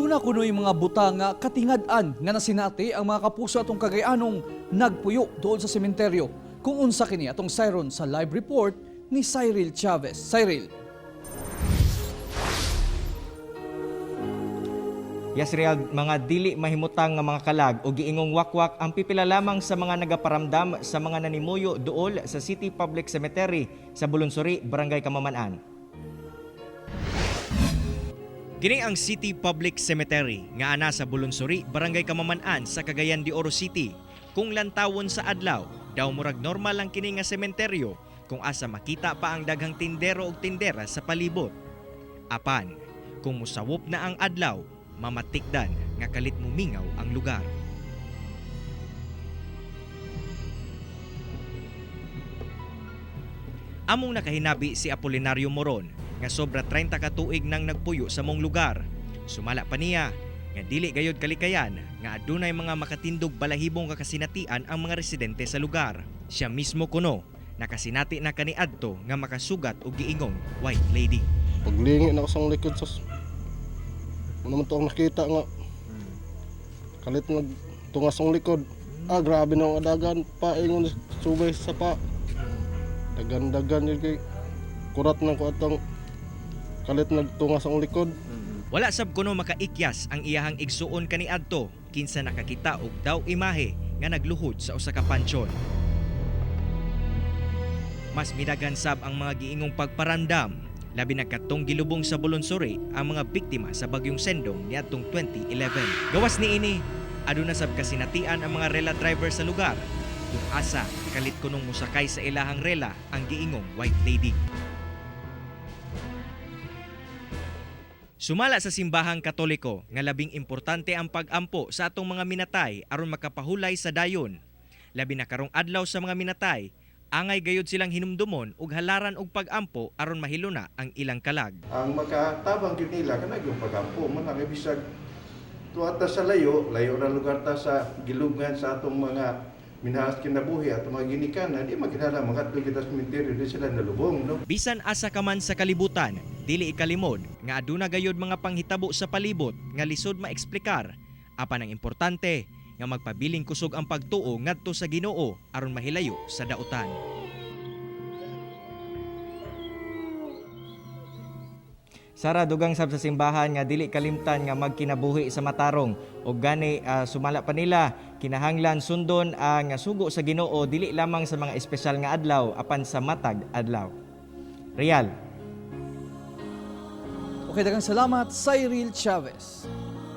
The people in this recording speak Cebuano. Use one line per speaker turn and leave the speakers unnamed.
Aduna kuno'y mga buta nga katingad-an nga nasinati ang mga kapuso atong Kagayanong nagpuyo doon sa sementeryo. Kung unsa kini atong sayron sa live report ni Cyril Chavez. Cyril.
Yes, Real, mga dili mahimutang nga mga kalag o giingong wakwak ang pipila lamang sa mga nagaparamdam sa mga nanimuyo duol sa City Public Cemetery sa Bulunsuri, Barangay Kamaman-an. Kini ang City Public Cemetery nga ana sa Bulunsuri, Barangay Kamaman-an sa Cagayan de Oro City. Kung lantawon sa adlaw, daw murag normal lang kini nga sementeryo kung asa makita pa ang daghang tindero og tindera sa palibot. Apan, kung musawop na ang adlaw, mamatikdan nga kalit mumingaw ang lugar. Among nakahinabi si Apolinario Moron nga sobra 30 ka tuig nang nagpuyo sa mong lugar. Sumala pa niya nga dili gayod kalikayan nga adunay mga makatindog balahibong kakasinatian ang mga residente sa lugar. Siya mismo kuno nakasinati na kaniadto nga makasugat og giingong white lady.
Paglingi na ako sa likod sa ano naman to ang nakita nga kalit nag tungas ang likod. Ah, grabe na ang adagan, paingon subay sa pa. Dagan-dagan yun kay kurat na ko atong kalit nagtungas ang likod.
Wala sab kuno makaikyas ang iyahang igsuon kaniadto kinsa nakakita og daw imahe nga nagluhod sa usa ka pansyon. Mas midagan sab ang mga giingong pagparandam, labi na kadtong gilubong sa Bulunsuri ang mga biktima sa bagyong Sendong niadtong 2011. Gawas niini, aduna sab kasinatian ang mga rela driver sa lugar kung asa kalit kunong mosakay sa ilahang rela ang giingong white lady. Sumala sa simbahang Katoliko nga labing importante ang pag-ampo sa atong mga minatay aron makapahulay sa dayon. Labi na karong adlaw sa mga minatay, angay gayud silang hinumdumon ug halaran og pag-ampo aron mahiluna ang ilang kalag.
Ang makatabang gyud nila kana yung pagampo man ang bisag tuwa ta sa layo, layo ra lugar ta sa gilubngan sa atong mga minahas kinabuhi atong mga ginikanan, di makinahanglan makadto kita sa sementeryo, di sila nalubong, no?
Bisan asa ka man sa kalibutan, dili ikalimod nga aduna gayud mga panghitabo sa palibot nga lisod maeksplikar. Apan ang importante nga magpabiling kusog ang pagtuo ngadto sa Ginoo aron mahilayo sa dautan. Sara, dugang sab sa simbahan nga dili kalimtan nga magkinabuhi sa matarong og gani sumala pa nila kinahanglan sundon ang sugo sa Ginoo dili lamang sa mga espesyal nga adlaw apan sa matag adlaw. Real.
Okay, daghang salamat, Cyril Chavez.